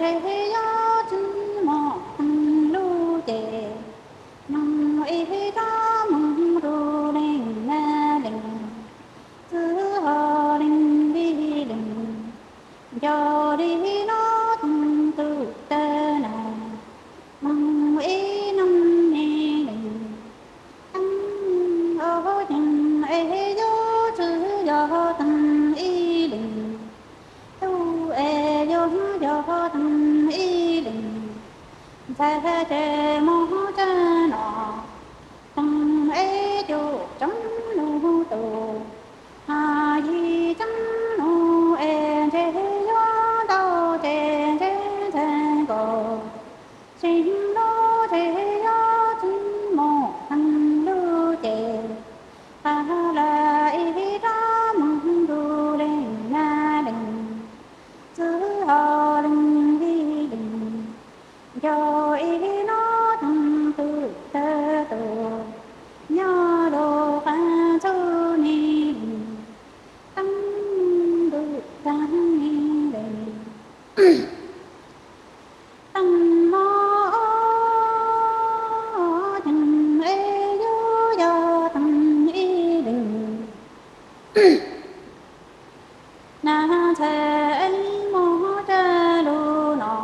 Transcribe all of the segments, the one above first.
Ntshe yuav tsis muaj teeb lub ces, nyoog ib rab moog rua leej na leej, txwv ho leej li leej, nco li no teeb tub tawg na, moog ib leej ni leej. Teeb ub yeej es yuav tsis yog teeb ib leej, tub es yuav yog teeb ib leej. Ntxhais ces moog tsa no, teeb es cuj tseeb lug tus, hab yim tseeb lug es ntshe yuav ntau ces ntshe ntxhais nkaus. Tseeb lub ces yuav tsis muaj teeb lub ces, qab lawm ib rab moog rua leej na leej, txwv ho leej li leej, nco ib no teeb tub tawg tus, nyob lub qab ntxug ni leej, teeb tub tawg ni leej. Teeb no yeej es yuav yog teeb ib leej, na ntxhais es moog tsa lug no,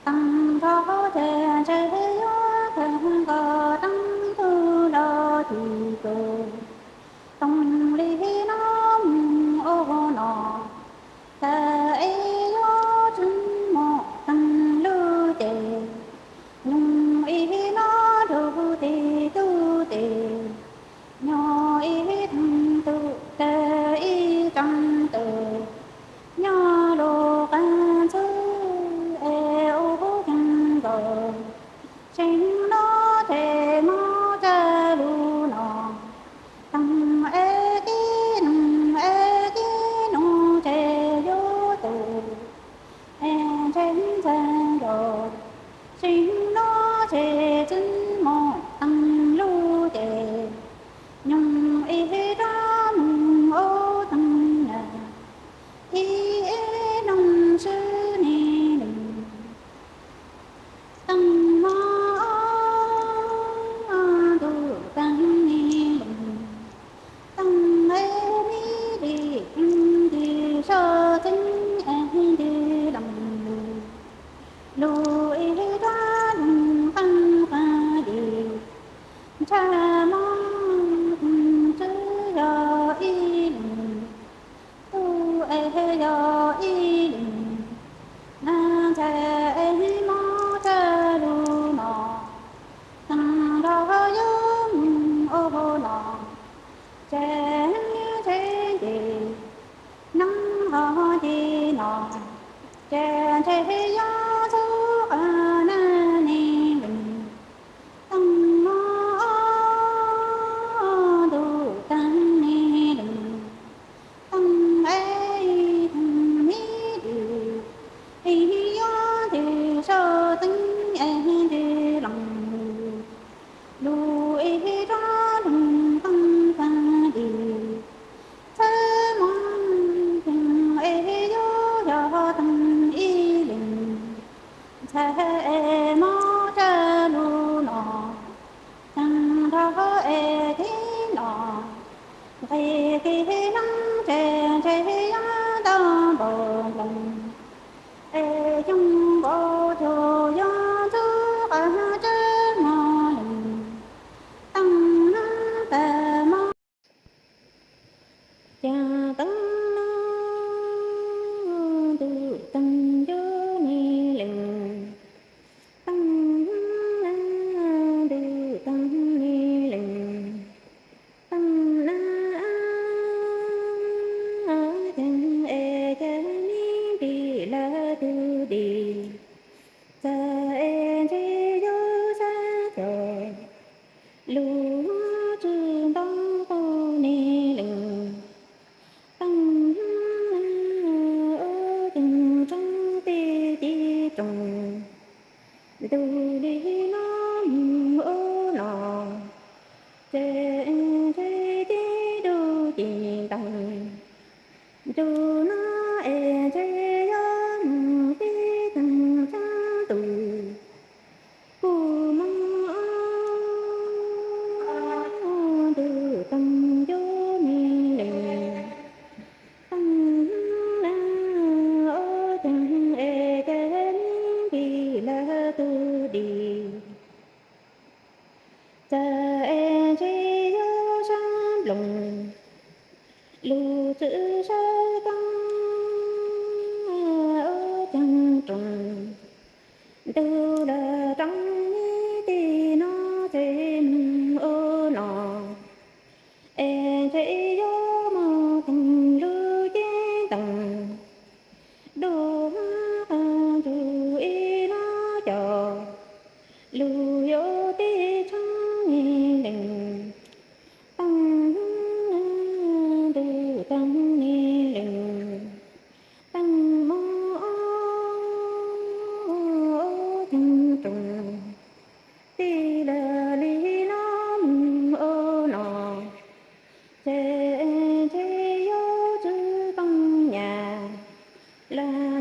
teeb nrho ces ntshe yuav kawg nkaus teeb tub los tsis tus. Toog li no moog ub no, ntxhais es yuav tsis muaj teeb lub ces, nyoog ib no rua tes tub tes, nyoog ib teeb tub tawg ib tseeb tus, nyob lub qab ntxug es ub yeej nkaus. Tseeb no ces moog tsa lug no, teeb es tib neeg es tib nub ces yuav tus, es ntshe ntxhais nkaus. Tseeb no ces tsis muaj teeb lub ces, nyoog ib rab moog ub teeb na, ib leej swb ni leej. Teeb no ntuj teeb ni leej, teeb es mi li nti sab txeeb es nti leej lug, lug ib rab leej qeeb qeeb li, ntshai moog tsis yog ib leej, tub es yog ib leej, na ntxhais es moog tsa lug no, teeb nrho yuav moog ub no, ces ntshe nce neeb ho ci no, ces ntshe yuav txug qab na ni leej. Teeb no ntuj teeb ni leej, teeb es teeb mi li, es yuav nti sab txeeb es nti leej lug, lug ib rab leej qeeb qeeb li, txhais moog teeb es yuav yog teeb ib leej. Ntxhais es moog tsa lug no, teeb nrho es tib no, nqis tib neeb ces ntshe yuav ntau npaum nploog, es coob npaum tug yuav ntxub qab tseeb moog leej, teeb tawg moog. Cas teeb no ntuj teeb yuav ni leej, teeb na ntuj teeb ni leej, teeb na ces es cas mi nti lawv tug di, txawm es ntshe yuav sab cov lug tsis ntau tau ni leej, teeb na ub ceeb tsoob tij ci tsoo, ntug li no moog ub no, ces ntshe tib tug ci nteeg, ntuj no es ntshe yuav moog tib teeg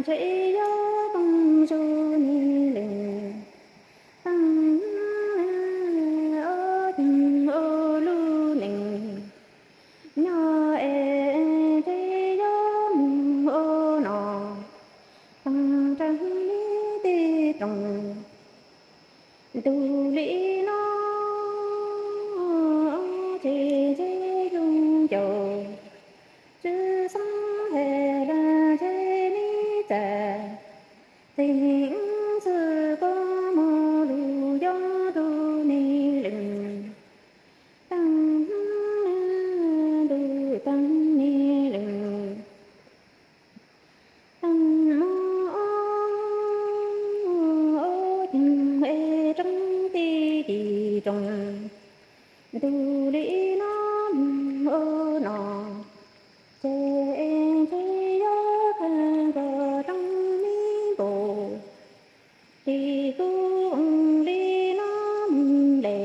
ntshe yuav poob zog me leej, taag, ob ceeg ua lub neej, nyob es ntshe yuav moog ua no, taag rua me tij rooj. Ntuj li no, ntshe ntshe yuav ncaus, tsi xaav has lug ntshe me txag, txheej xwb koj moog lug yuav ntuj me leej, taag, ntuj taag me leej. Taag, mob ceeg es roob tij ci rooj, ntuj li no moog ua no, ces ntshe yuav khaws koj roob me npaum, ces kuv li no moog le,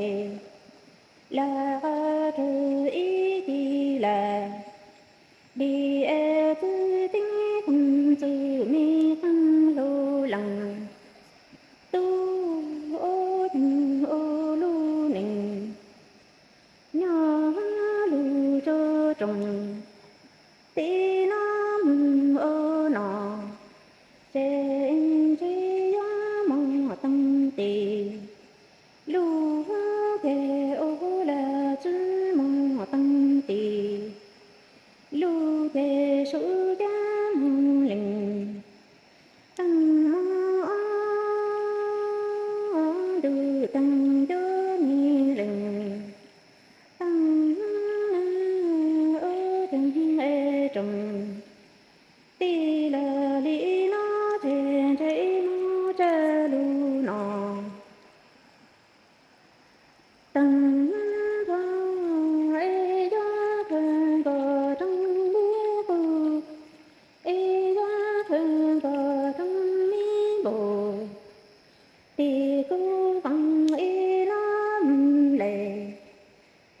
lawv qab rwg ib ci lawm, li es txwj ceeb kheej txwj me qeej lug leej, tub ua ceeg ua lub neej, nyob lug tso rooj, tij no moog ua no, ces ntshe yuav moog taag tis, lug ces ua lawv tsi moog taag tis, lug ces sub caj moog leej, taag, mob ntuj taag yuav me leej, taag, ua ceeg es rooj, tij lawv li no, ces ntshe mob tsawg lug no, taag, nrog es yuav khaws koj roob me qub, es yuav khaws koj roob me npaum, ces kuv qeej es lub moog le,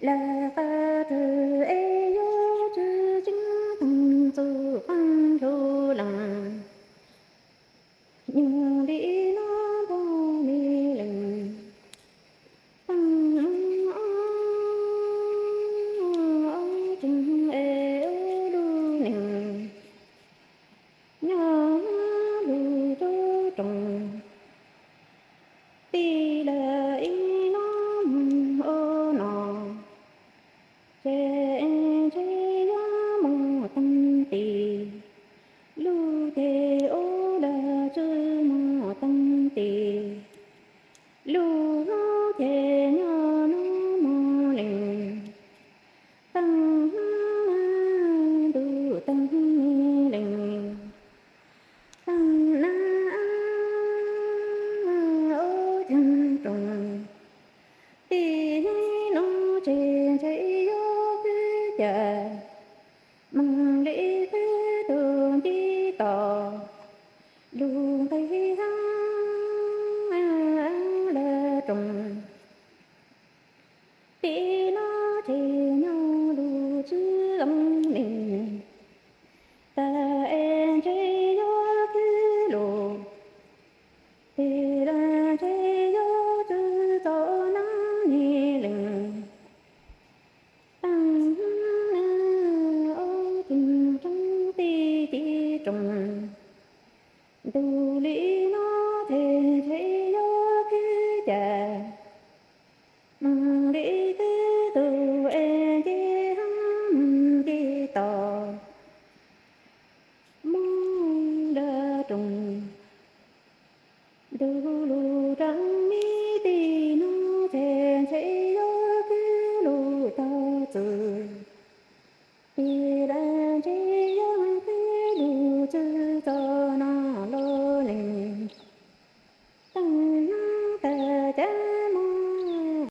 lawv qab rwg es yuav txwj ceeb kheej txwj qeej lug leej, nyob li no nrog me leej, taag, ob ceeg es ua lub neej, nyob lug tso rooj, tij lawv li no moog ua no, ces ntshe yuav moog taag tis, lug ces ua lawv tsi moog taag tis, lug ces nyob nub moog leej, taag, ntuj taag me leej, taag, na, ob ceeg rooj, tij li no ces ntshe yuav kub ca, moog li kub tug ntiv tos, lug nqis hab lawv rooj, tij no ces nyob lug tsi zoo neej, tag es ntshe yuav kub lug, tij lawv ntshe yuav tsi txom nab me leej, taag, ob ceeg roob tij ci rooj, ntuj li